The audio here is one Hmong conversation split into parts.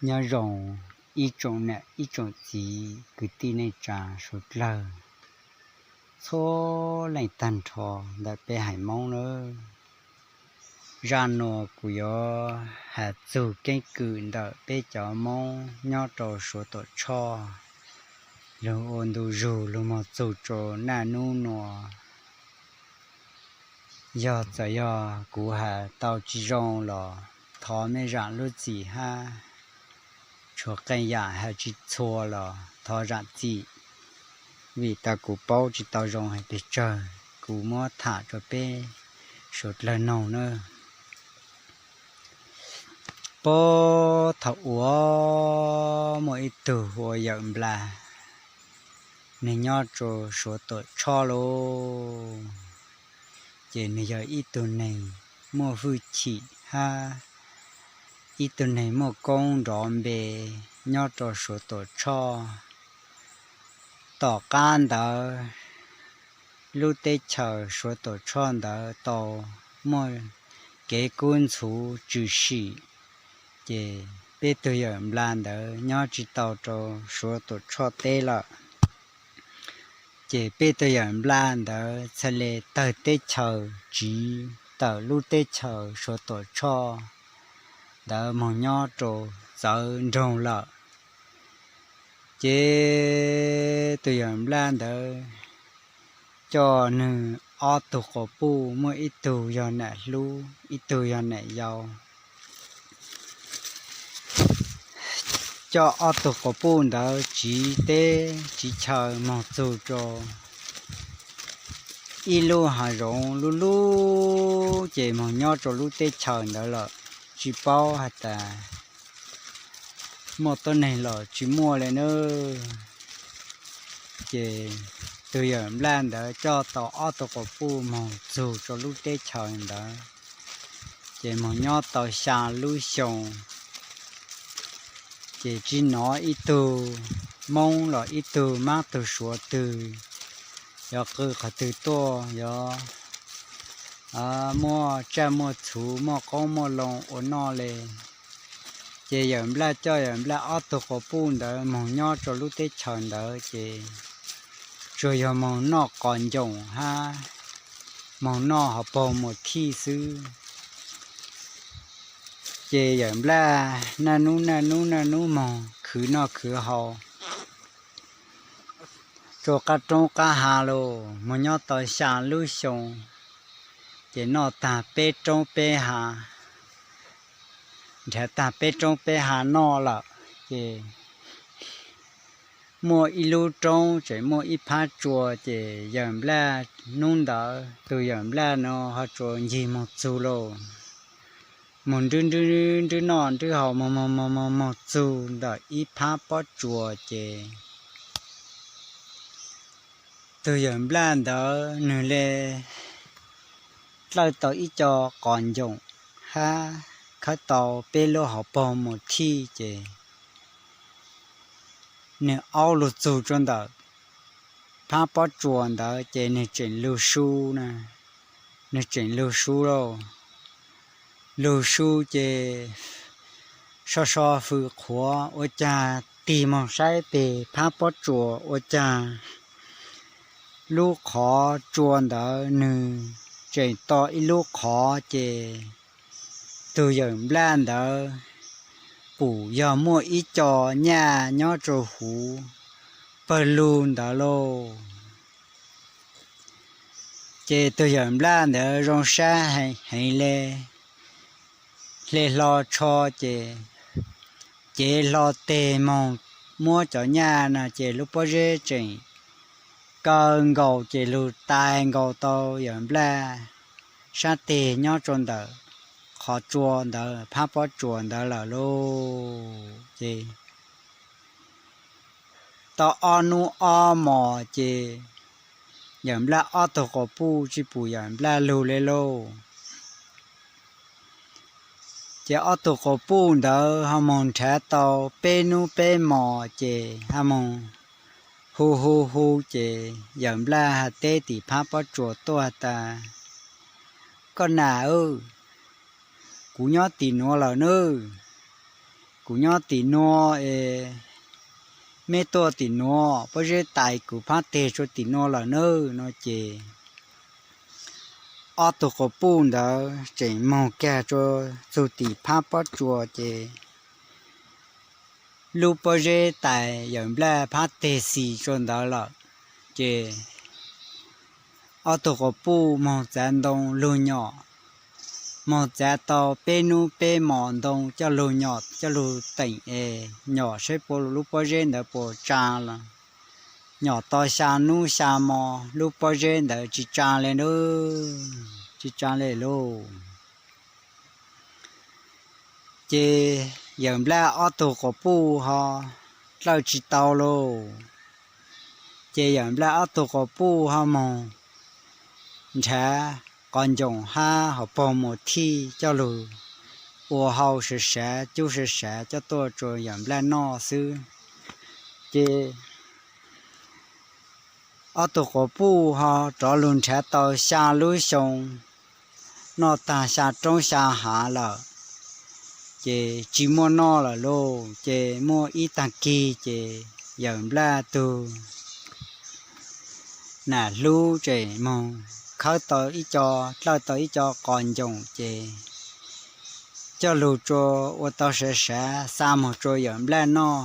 Nyob zoo ib tsoom niam ib tsoom txiv kwv tij neej tsa suav dlawg txhua leej tag nrho ntawm peb haiv Moob nawb. Zaj nuav kuv yuav has txug keeb kwm ntawm peb cov Moob nyob rau Suav Tuam Tshoj, lug ua ntu zug lug moog txug rua naj nub nuav. Yog txawm yog kuv has tau tsi zoo los thov mej zaam lub txim hab tshuav qee yaam has tsi txhua los thov zaam txim, vim tas kuv paub tsi tau zoo hais pes tsawg, kuv muab tham rua peb suav dlawg noog nawb. Puag thaum ub muaj ib tug hu ua Yawm Nplaj, nwg nyob rua Suav Tuam Tshoj lauj. Ces nwg yog ib tug neeg muaj hwj chim hab ib tug neeg muaj koob nrov npe nyob rua Suav Tuam Tshoj. Tom qab ntawd lub teb chaws Suav Tuam Tshoj ntawd tau muaj kev kub ntxhuv tshwm sim, ces peb tug Yawm Nplaj ntawd nyob tsi tau rua Suav Tuam Tshoj teb lawm. Ces peb tug Yawm Nplaj ntawd txhaj le tawg teb chaws tsiv tawm lub teb chaws Suav Tuam Tshoj ntawd moog nyob rua txawv nroog lawm. Ces tug Yawm Nplaj ntawd coj nwg ob tug quas puj, muaj ib tug yog nam hlub, ib tug yog nam yau. Coj ob tug quas puj ntawd tsiv teb tsiv chaw moog txug rua ib lub hav zoov lub lub, ces moog nyob rua lub teb chaws ntawd lawm, tsi paub has tas muaj tuab neeg los tsi muaj le nawb. Ces tug Yawm Nplaj ntawd coj tau ob tug quas puj moog txug rua lub teb chaws ntawd, ces moog nyob tau xyaa lub xyoo, ces tsi nov ib tug Moob los ib tug Mab tug Suav twg yuav qw qhov twg tuaj, yuav muaj tsaj muaj txhu, muaj qoob muaj loo ua noj le. Ces Yawm Nplaj coj Yawm Nplaj ob tug quas puj ntawd moog nyob rua lub teb chaws ntawd, ces tsuas yog moog noj qos ncoom hab moog noj hauv paug muas thij xwb. Ces Yawm Nplaj naj nub naj nub naj nub moog khwv noj khwv haus rua qab roob qab hav lauj, moog nyob tau xyaa lub xyoo, ces noj taag peb roob peb hav, nrhav taag peb roob peb hav noj lawm, ces muaj ib lub roob tseem muaj ib phab tsua, ces Yawm Nplaj nub ntawd tug Yawm Nplaj nuav ho tsuas ncig moog txug lauj, moog nrwb nrwb nrwb noj nrwb haus moog moog moog moog moog txug ntawm ib phab pob tsuas, ces tug Yawm Nplaj ntawd nwg le dlawb tau ib co qos ncoom hab khawb tau peb lub hauv paug muas thij, ces nwg aub lug txug rua ntawm phab pob tsuas ntawd, ces nwg tseem lug su na, nwg tseem lug su lauj. Lug su ces so so fws qhuav ua caag tig moog saib peg phab pob tsuas ua caag lub qhov tsua ntawd nwg tseem to ib lub qhov, ces tug Yawm Nplaj ntawd pum yog muaj ib co nyaj nyob rua huv pawg lug ntawd lauj. Ces tug Yawm Nplaj ntawd zoo sab heev le, hle hlo tsho ces cev hlo teg moog muab cov nyaj no, ces lub pob zeb tseem kaw nkaus ces lug tais nkaus tau Yawm Nplaj sab teg nyob rua ntawm qhov tsua ntawd phab pob tsuas ntawd lawm lauj. Ces tau ob nub ob mos ces Yawm Nplaj ob tug quas puj tsi pum Yawm Nplaj lug le lauj. Ces ob tug quas puj ntawd ho moog nrhav tau peb nub peb mos ces ho moog hu hu hu, ces Yawm Nplaj ho teb tim phab pob tsuas tuaj tas, Koj nam, kuv nyob tim nuav lawm nawb. Kuv nyob tim nuav es meb tuaj tim nuav, pob zeb tais kuv phab teg tsua tim nuav lawm nawb no ces ob tug quas puj ntawd tseem moog kag tsua txug tim phab pob tsuas ces lub pob zeb tais Yawm Nplaj phab teg xis tsua ntawd lawm. Ces ob tug quas puj moog txav ntoo lug nyom, moog txav tau peb nub peb mos ntoo coj lug nyom coj lug teem es nyom saib puas lub pob zeb ntawd puas tsaa los. Nyom tau xya nub xya mos lub pob zeb ntawd tsi tsaa le nawb, tsi tsaa le lauj. Ces Yawm Nplaj ob tug quas puj ho dlawj tsi tau lauj. Ces Yawm Nplaj ob tug quas puj ho moog nrhav qos ncoom hab hauv paug mus thij coj lug ua hau sav sav cub sav sav coj tuaj tsua Yawm Nplaj noj xwb. Ces ob tug quas puj ho rov lug nrhav tau xya lub xyoo, noj taag xya roob xya hav lawm, ces tsi muaj noj lawm lauj. Ces muaj ib taag kig ces Yawm Nplaj tug nam hlub tseem moog khawb tau ib co, dlawj tau ib co qos ncoom ces coj lug tsua ua tau sav sav xa moog tsua Yawm Nplaj noj.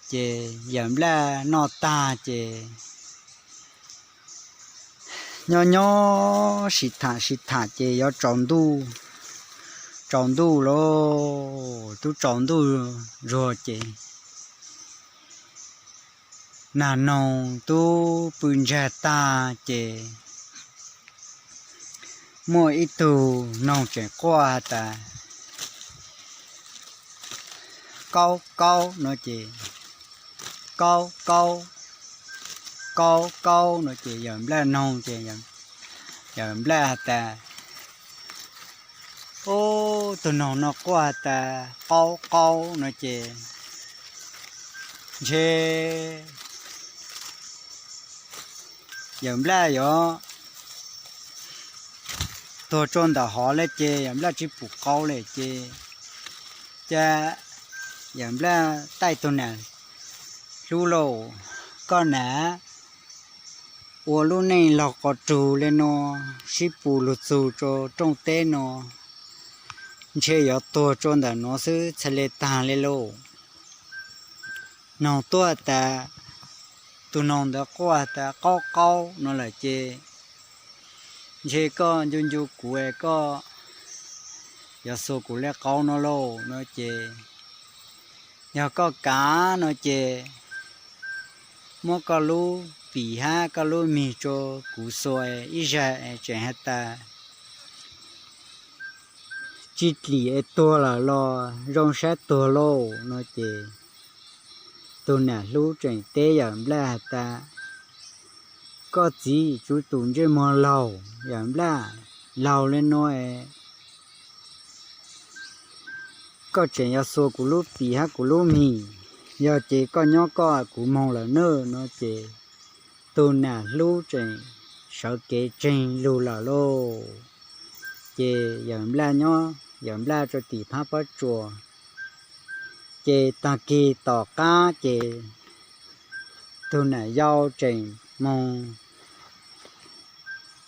Ces Yawm Nplaj noj taag ces nyob nyob sim thaam sim thaam ces yuav tsaus ntuj, tsaus ntuj lauj, tub tsaus ntuj zuag ces nag noog tub pw ntsag taag ces muaj ib tug noog tseem quaj has tas, Kaub kaub no ces, kaub kaub, kaub kaub no ces Yawm Nplaj noog ces Yawm Nplaj has tas, Ub, tug noog no quaj has tas qaub qaub no ces ntshe Yawm Nplaj yuav tuag tsua ntawm hov le ces Yawm Nplaj tsi pum qaub le ces, ca Yawm Nplaj taij tug nam hlub lauj, koj nam ua lub neej laug qos rug le nuav sib pus lug txug tsua rooj teb nuav, ntshe yuav tuag tsua ntawm nuav xwb txhaj le taag le lauj. Noog tuaj tas, tug noog ntawd quaj tas qaub qaub no lawm ces, ntshe koj ncu ncu kuv es koj yuav xuas kuv le qaub no lauj no ces, yog koj kav no ces muab koj lub pim hab koj lub mig tsua kuv xuas ib zag es tseem has tas tsi dlim es tuag lawm los zoo sab tuag lauj no ces, tug nam hlub tseem teb Yawm Nplaj has tas, koj txiv tsuv tus ntsej muag laug, Yawm Nplaj, laug le nuav es koj tseem yuav xuas kuv lub pim hab kuv lub mig, yog ces koj nyob koj, kuv moog lawm nawb no ces, tug nam hlub tseem sawv kev tseeg lug lawm lauj. Ces Yawm Nplaj nyob Yawm Nplaj tsua tim phab pob tsuas. Ces taag kis tom qab ces tug nam yau tseem moog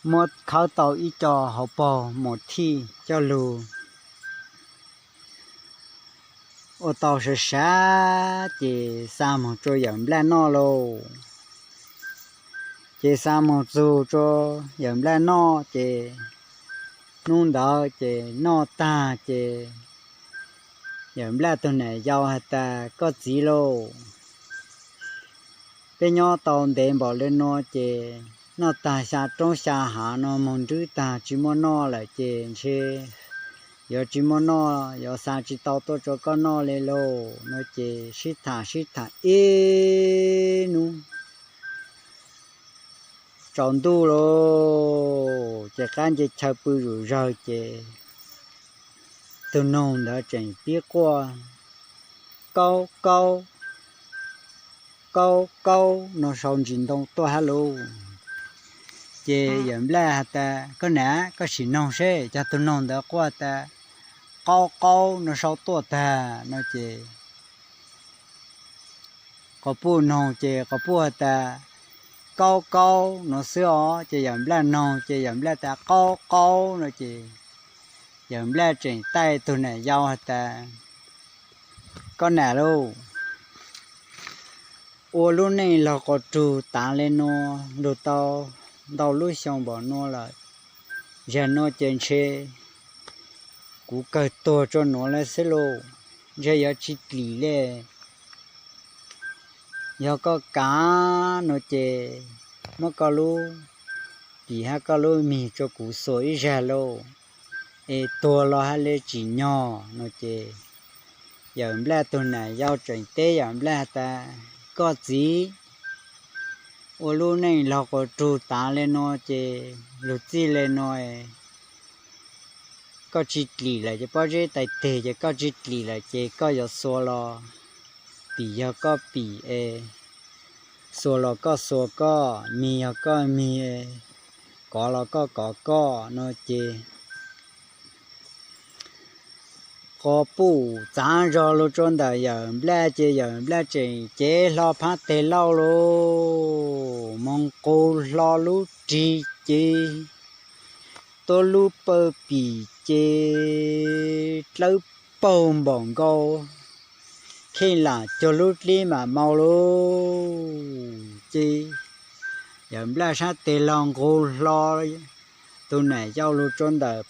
muab khawb tau ib co hauv paug mus thij coj lug ua tau sav sav ces xa moog tsua Yawm Nplaj noj lauj. Ces xa moog txug tsua Yawm Nplaj noj ces, hnub ntawd ces noj taag ces Yawm Nplaj tug nam yau has tas, koj txiv lauj, peb nyob tau ntev npaum le nuav ces noj taag xya roob xya hav no moog nrub taag tsi muaj noj lawm ces ntshe yuav tsi muaj noj, yuav xa tsi tau tuaj tsua koj noj le lauj no ces sib tham sib tham ib hnub tsaus ntuj lauj, ces qab nce chaw pw zuj zawg ces tug noog ntawd tseem pib quaj kaub kaub, kaub kaub no sau ntsis ntoo tuaj hab lauj. Ces Yawm Nplaj has tas, koj nam, koj sim noog seb cov tug noog ntawd quaj tas qaub qaub no sau tuaj tag no ces quas puj noog ces quas puj has tas, Kaub kaub no xwb os. Ces yawm nplaj noog ces yawm nplaj tas, Qaub qaub no ces yawm nplaj tseem taij tug nam yau has tas, Koj nam lauj, ua lub neej laug quas rug tav le nuav lug tau ntau lub xyoo npaum nuav lawm, zag nuav ces ntshe kuv kawg tuag rua nuav lawm xwb lauj, ntshe yuav tsi dlim le. Yog koj kav no ces muab koj lub pim hab koj lub mis rua kuv xuas ib zag lauj, es tuag los hab le tsim nyog no ces yawm nplaj tug nam yau tseem teb yawm nplaj has tas, Koj txiv, ua lub neej laug quas rug tav le nuav ces lug txij le nuav, koj tsi dlim lawm ces pob zeb tais teg ces koj tsi dlim lawm ces koj yuav xuas los pim yog koj pim es, xuas los koj xuas koj, mis yog koj mis, kov los koj kov koj no ces quas puj txav zog lug rua ntawm yawm nplaj ces yawm nplaj tseem cev hlo phaab teg lauj lauj, moog nqug hlo lub rig ces tuab lub pawg pim ces dlawb paug npaum nkaus, kheej lam cuag lub dlib mam mau lauj. Ces yawm nplaj sab teg laug nqug hlo tug nam yau lug rua ntawm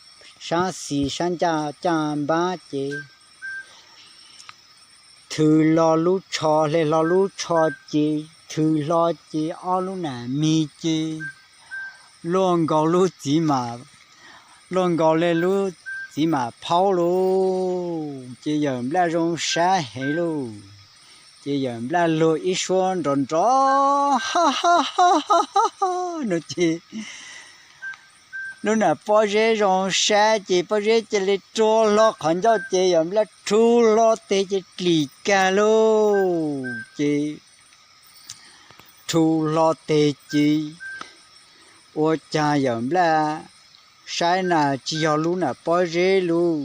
sab xis sab ncaj caj npab ces thwv hlo lub tsho hle hlo lub tsho ces thwv hlo ces ob lub nam mis ces luaj nkaus lub txiv mam, luaj nkaus le lub txiv mam phaub lauj. Ces yawm nplaj zoo sab heev lauj. Ces yawm nplaj luag ib suab nrov nrov no ces lub nam pob zeb zoo sab ces pob zeb cia li rua hlo qhov ncauj ces yawm nplaj rhu hlo teg ces dlim kag lauj. Ces rhu hlo teg ces ua caag yawm nplaj saib na tsi yog lub nam pob zeb lauj,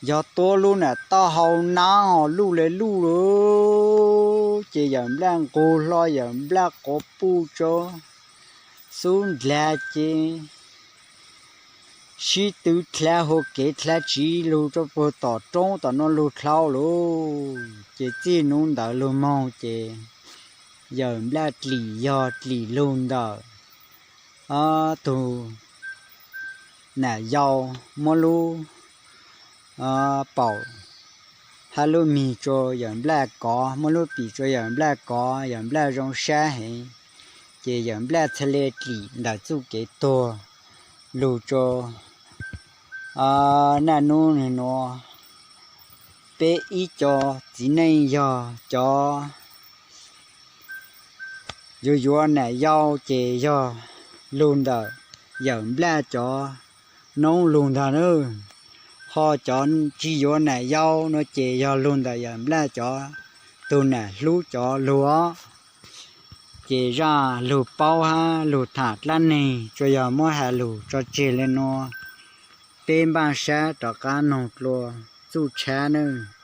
yog tuab lub nam taub hau nab ho luj le luj lauj. Ces yawm nplaj nqug hlo yawm nplaj quas puj tsua xub ndlag ces sib tw dlha hua kev dlha tsiv lug rua puag tom roob tom nuav lug dlhau lauj. Ces txij nub ntawd lug moog ces yawm nplaj dlim yog dlim lug ntawm tug nam yau muab lub paum hab lub mis tsua yawm nplaj kov, muab lub pim tsua yawm nplaj kov, yawm nplaj zoo sab heev. Ces yawm nplaj txhaj le dlim ntawm txuj kev tuag lug tsua naj nub nwg nuav. Peb ib co txiv neej yog cov yuav yuav nam yau ces yog lug ntawm yawm nplaj cov noob lug ntag na. Ho cov tsi yuav nam yau no ces yog lug ntawm yawm nplaj cov tug nam hlub cov lug os. Ces zaj lug paub hab lug tham dlaab neeg tsuas yog muab has lug tso tseg le nuav. Peb npaj sab rov qab noog dlua txuj tshab nawb.